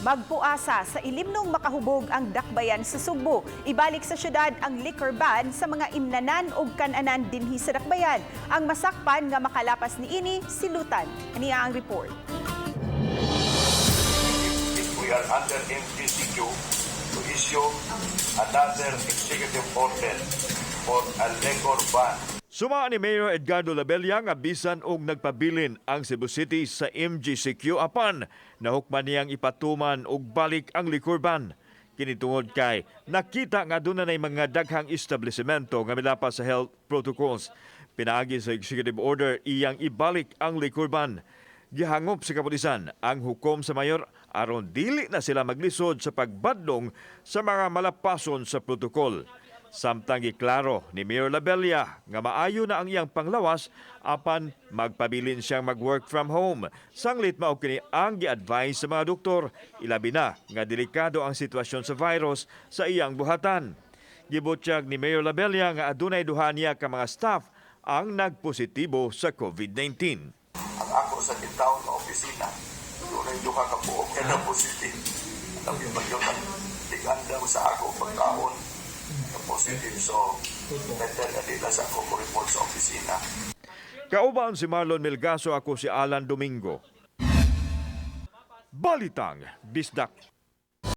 Magpuasa sa ilimnong makahubog ang dakbayan sa Sugbo. Ibalik sa syudad ang liquor ban sa mga imnanan ug kananan dinhi sa dakbayan. Ang masakpan nga makalapas niini, silutan. Ania ang report. If we are under MGCQ to issue another executive order for a liquor ban. Suma ni Mayor Edgardo Labella nga bisan og nagpabilin ang Cebu City sa MGCQ, apan nahukman niyang ipatuman og balik ang liquor ban. Kini tungod kay nakita nga duna nay mga daghang establishmento nga milapas sa health protocols. Pinaagi sa executive order, iyang ibalik ang liquor ban. Gihangop sa kapulisan ang hukom sa mayor aron dili na sila maglisod sa pagbadlong sa mga malapason sa protocol. Samtang giklaro ni Mayor Labella nga maayo na ang iyang panglawas, apan magpabilin siyang mag-work from home. Sanglit mao kini ang gi-advise sa mga doktor, ilabi na nga delikado ang sitwasyon sa virus sa iyang buhatan. Gibutyag ni Mayor Labella nga adunay duha niya ka mga staff ang nagpositibo sa COVID-19. Ang ako sa taon nga opisina, dunay duha ka buok na positive. Labi pa gyud ang tig-andam sa ako pagkaon na positive. So, better na nila sa ako ko report sa opisina. Kauban si Marlon Melgaso, ako si Alan Domingo. Balitang Bisdak.